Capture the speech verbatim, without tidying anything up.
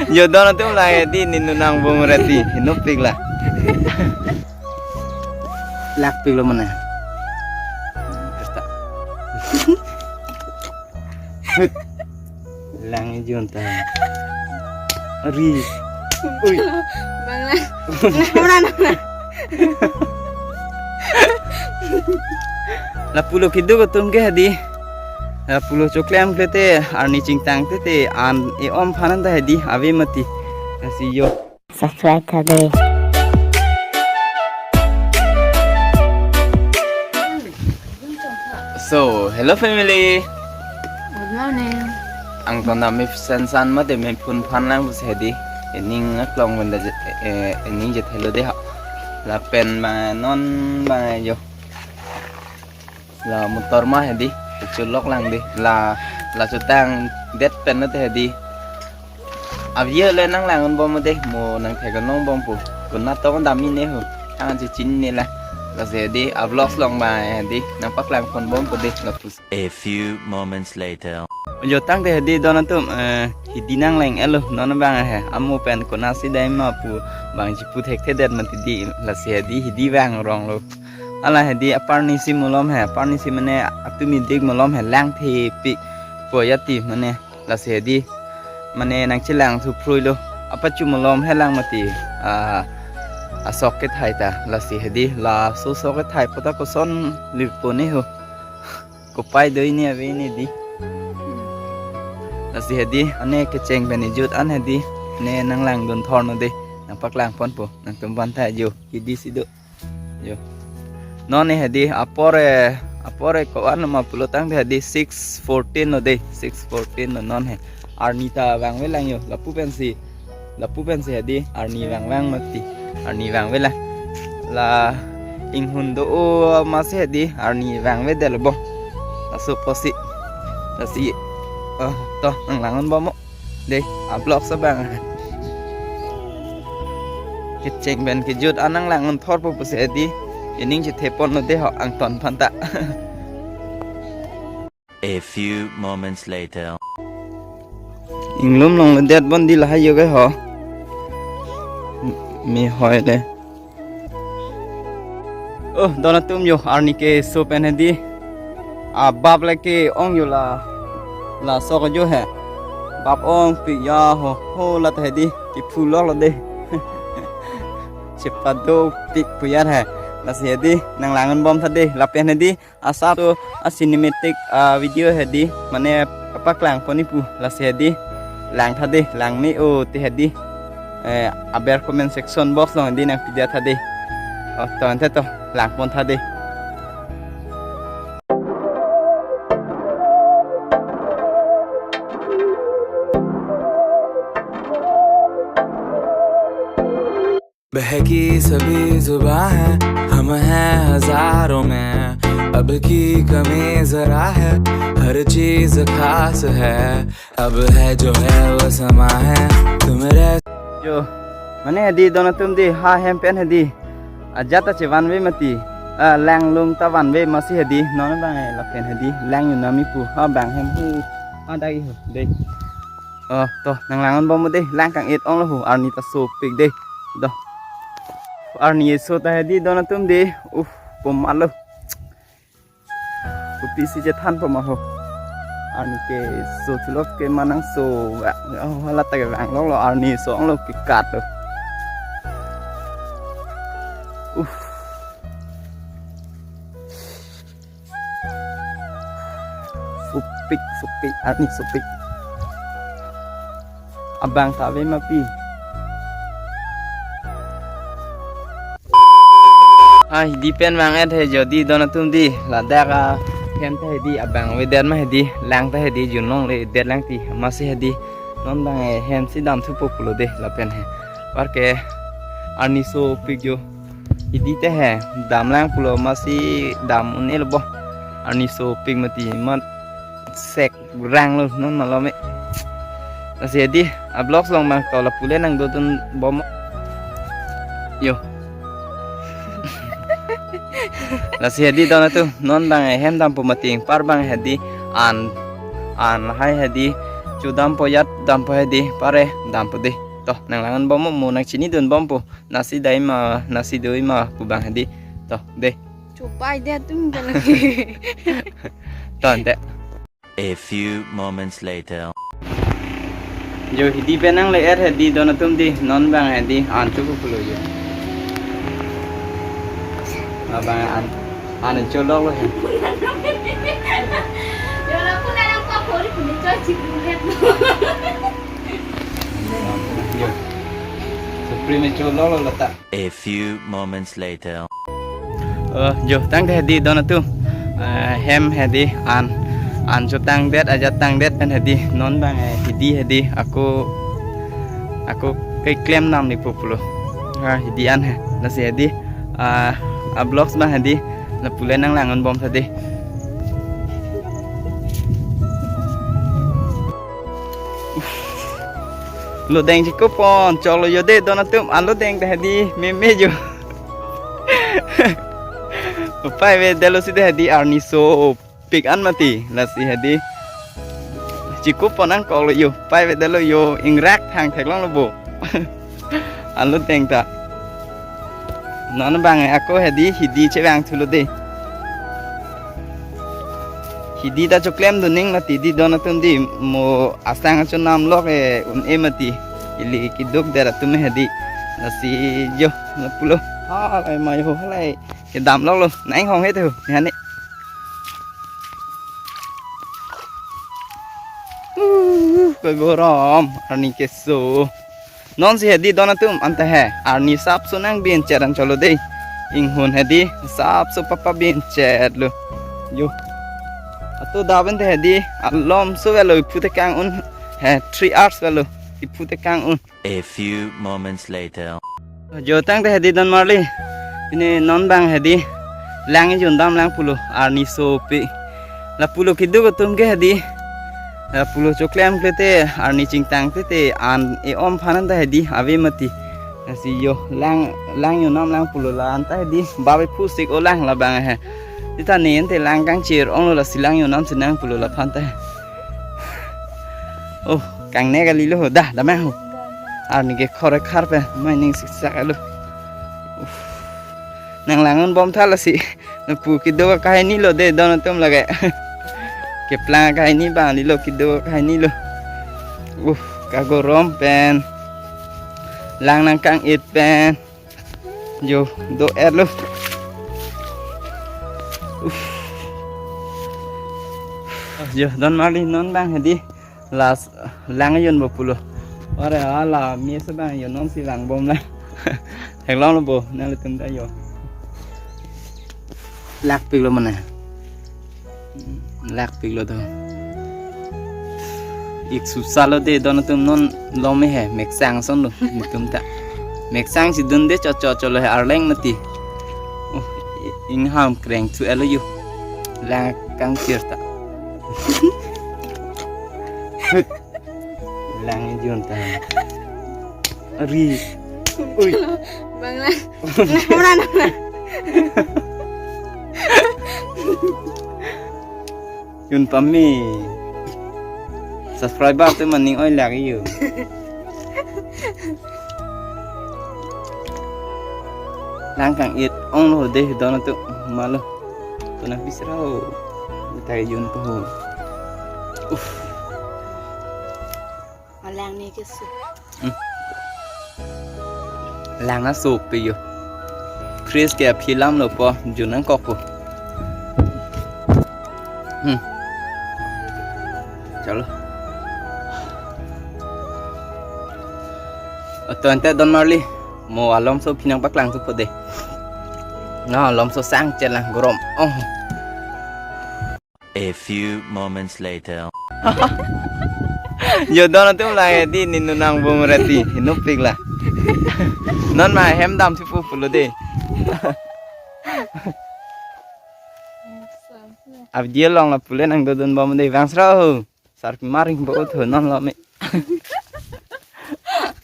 Yo don atum la hedi ninu nang bung reti. Inupik la. Lakpik lo mana. Lang ijun ta. Ari. Ui. Bang lang. Lang, lang, lang. Lapulo kiduk atum ke hedi. Lapulo choklem klete arni chingtang tete an e-om phanan ta hedi ave mati. Lasi yo. Subscribe tha de. So, hello family. Good morning. Angton dam me sensan mate me phun phan lang pusi hedi. Ening aklong benda je, eh, ening je thelo de ha. Lapen ma non ma yo. La motor ma hedi. Chulok lang de. La, la chutang det pen lo te hedi. Avie le nang lang bom de mo nang thegan long bom pu. Kuna to dam ne ho. Ang chichini ne la. Lasi hedi a vlogs long ba hedi. Nang paklang pon bom pu de lapus. A few moments later. Jo tangte hedi don atum, eh, hedi nang lang elo non bang he. Amo pen kuna si dai ma pu bang chipu thekthedet mati di lasi hedi hedi bang rong lo. Ala hedi aparni si molom he, aparni si mane atumi dik molom he lang thepik. Poyati mane lasi hedi mane nang chelang thu phrui lo. Apachu molom he lang mati. Ah, asok kethai ta lasi hedi laso sok kethai pota koson lipo ne ho. Kopai doi ne ave ne di. Lasi hedi ane kecheng pen ijut an hedi ne nang lang dun thor no de. Nang paklang pon po nang tum ban tha jo. Hedi si do. Jo. Non ne hedi apor, eh, apor, eh, ko-an ma pulo tangte hedi six fourteen lo de, six fourteen lo non he. Arni ta vangve lang yo, lapu pensi, lapu pensi hedi arni vang vang mati, arni vangve lang. La inghun do-o ma si hedi arni vangve del bo. Laso pusi. Lasi, oh, to nang lang un bom mo. De, a vlogs abang. Kecheng pen kejut an nang lang un thor po pusi hedi. Ening chethepon lo de ho angton phan ta. A few moments later. Inglum long le det bon di lahai yo ke ho. Me hoi le. Oh, don atum yo, arni keso pen hedi. A bap le ke-ong yo la, la sok jo he. Bap ongpik ya ho, ho la ta hedi, kephu lok lo de. Chepadopik pu ya he. Lasi hedi, nang lang un bom tha de, lapen hedi. Asap to a cinematic, ah, video hedi, mane paklang pon ne pu, lasi hedi. Lang tha de, lang me-o te hedi. Eh, aber comment section box long hedi nang pida tha de. Oh, to ante to, lang pon tha de. बहकी सभी जुबां है, हम हैं हजारों में। अब की कमी जरा है, हर चीज खास है। अब है जो है वो समा है, तुम रह Yo, mane hedi don atum di ha hem pen hedi. Ajat ta chevanve mati. Ah, langlung ta vanve ma si hedi. Non bang eh lapen hedi. Lang yo nami pu. Ha bang hem pu. Ha dagi ho. De. Oh, to, nang lang un bom de, lang kang-et ong lo ho, arni ta sopik de. Do. Arni so ta hedi don atum de. Uh, pom alo. Kopi si chethan pom ho. Arni keso chulok ke manang so. Oh, hala ta ke bang lo lo arni so ong lo ke kat lo. Uh. Sopik, sopik, arni sopik. Abang ta ave ma pi. Ai, di pen vang et he jodi don atum di. Ladak ahem ta hedi abang avedet ma hedi. Lang ta hedi junong le det lang ti. Ma si hedi. Non bang eh hem si dam thu po pulo de lapen he. Parke arni sopik jo. Hedi te he, dam lang pulo ma si dam un-e lo bo. Arni sopik mati mat sek rang lo non malom e. Lasi hedi, a vlogs long bang to lapu le nang dodun bom. Yo. Lasi hedi don atum, non bang eh hem dam po mati par bang hedi an, an hai hedi. Chodampo, jat dampo hedi, pare dampo dei. To, nang lang-un bom mo, mo nang chinidun bompo. Nasi dai ma, nasi doi ma pu abang hedi. To, dei. Chopai dei atum ke lagi. To, ante. A few moments later. Jo, hidi pen nangle-et hedi don atum dei, non abang hedi an chopo pulo jo. Abang an, an choloklo he. Jo, lapu na nang pa pori puni choi chik lulet lo. Jo. Supreme choloklo lata. A few moments later. Oh, jo, tangte hedi don atum. Eh, hem hedi an, an chotangdet, ajat tangdet pen hedi non abang, eh, hidi hedi ako, ako keklem nam ni pulo. Ah, hidi an he. Lasi hedi, ah, a-vlogs abang hedi lapu le nang lang-un bom tha dei. Lodeng chikupon, choklo jo dei don atum, an lodeng ta hedi meme jo. Upai avedetlo si dei hedi arni sopik an mati, lasi hedi. Chikupon nangkoklo jo, upai avedetlo jo, ingrak thang theklonglo bo. An lodeng ta. Non abang ako hedi, hidi chevang thulo dei. Hidi ta choklemdun ning mati dei don atum dei, mo asang achonam lok e un-e mati. Ili keduk der atum hedi. Lasi jo, lapulo. Halai mai ho, halai. Kedam loklo. Nang hong he tu. Hani. Uh, kegorom. Arni keso. Non si hedi don atum anta he. Arni sapso nang bin chet an cholo dei. Inghun hedi sapso papa bin chet lo. Jo. Ato daben te hedi alom so velo iphu tekang un. He three hours velo iphu tekang un. A few moments later. Jo tangte hedi don marli. Pini non abang hedi lang ejun dam lang pulo arni sopik. Lapulo keduk atum ke hedi. Lapulo choklem klete arni chingtang klete an e-om aphan anta hedi ave mati. Lasi jo lang, lang jonam lang pulo la anta hedi. Babe phusik o lang labang he. Sita ne ante lang kangchir onglo lasi lang jonam si nang pulo laphan ta he. Oh, kangne kalilo ho dah, damang ho. Arni ke khore khar pen, mai ning siksak alo. Uff. Nang lang-un bom tha lasi. Lapu keduk akahini lo dei don atum lake. Keplang akahini abang lilo keduk akahini lo. Uh, kagorom pen. Lang nangkang-it pen. Jo, do-et lo. Uff. Jo, don marli non abang hedi. Last lang jonpo pulo. Ore ala mi se abang jo non si lang bom la. Theklonglo bo, nanglitum ta jo. Lakpik lo mane. Lakpik lo to. Ik susa lo dei don atum non lom he, meksang ason lo, netum ta. Meksang si dunde chot chot cholo he arleng mati. Oh, ingham kreng thu elo jo. Lang kangchir ta. Lang ejun ta. Ari. Ui. Bang lang. Orang. Jun pame. Subscriber tu maning oi lagi yo. Lang kang-it ong lo dei don atum malo. Tuna bisrao. Tari jun po. Uff. Alang ni keso. Hmm. Lang na sopik yo. Chris ke aphi lam lo po, jun nangkokpo. Hmm. Chalo. Ato ante don marli. Mo alom so phi nangpaklang thupo dei. Na alom so sang chelang gorom. Oh. A few moments later. Jo don atum la hedi ninu nang bung reti. Inupik la. Non ma hem dam thupo pulo dei. Abdi along lapu le nang dodun bom dei bang sro. Sar maring bo tho non lo me.